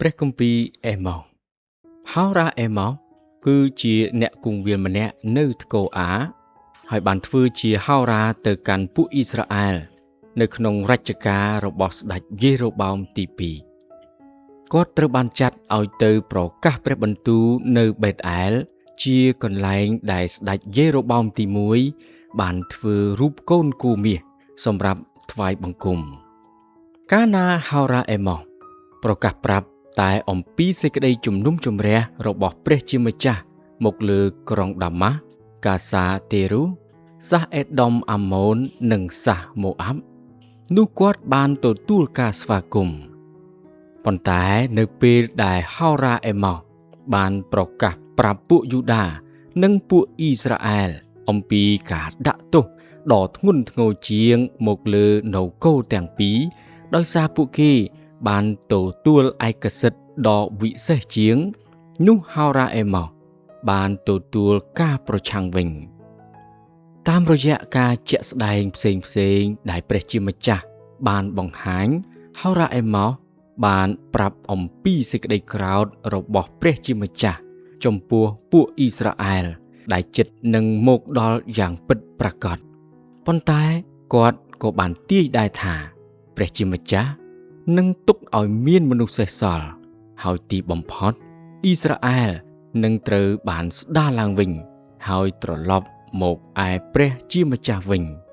ព្រះគម្ពីរអេម៉ុសហោរ៉ាអេម៉ុសគឺជាអ្នកគង្វាលម្នាក់នៅថ្កូអា ហើយបានធ្វើជាហោរាទៅកាន់ពួកអ៊ីស្រាអែលនៅក្នុងរជ្ជកាលរបស់ស្ដេចយេរ៉ូបោមទី2គាត់ត្រូវបានចាត់ឲ្យទៅប្រកាសព្រះបន្ទូលនៅបេតអែលជាកន្លែងដែលស្ដេចយេរ៉ូបោមទី1បានធ្វើរូបកូនគោមាសសម្រាប់ថ្វាយបង្គំកាលណាហោរ៉ាអេម៉ុសប្រកាសប្រាប់តែអំពីសេចក្តីជំនុំជម្រះរបស់ព្រះជាម្ចាស់មកលើក្រុងដាម៉ាស់កាសាតេរូសាសអេដុំអាម៉ូននិងសាសម៉ូអាប់នោះគាត់បានទទួលការស្វាគមន៍ប៉ុន្តែនៅពេលដែលហោរ៉ាអេម៉ុសបានប្រកាសប្រាប់ពួកយូដានិងពួកអ៊ីស្រាអែលអំពីការដាក់ទោសដ៏ធ្ងន់ធ្ងរជាងមកលើនគរទាំងពីរដោយសារពួកគេបានទទួលឯកសិទ្ធិដ៏វិសេសជាងនោះហោរ៉ាអេម៉ុសបានទទួលការប្រឆាំងវិញតាមរយៈការជាក់ស្ដែងផ្សេងផ្សេងដែលព្រះជាម្ចាស់បានបង្ហាញហោរ៉ាអេម៉ុសបានប្រាប់អំពីសេចក្តីក្រោធរបស់ព្រះជាម្ចាស់ចំពោះពួកអ៊ីស្រាអែលដែលចិត្តនឹងមកដល់យ៉ាងពិតប្រាកដប៉ុន្តែគាត់ក៏បានទាយដែរថាព្រះជាម្ចាស់នឹងទុកឲ្យមានមនុស្សសេសសល់ហើយទីបំផុតអ៊ីស្រាអែលនឹងត្រូវបានស្ដារឡើងវិញហើយត្រឡប់មកឯព្រះជាម្ចាស់វិញ។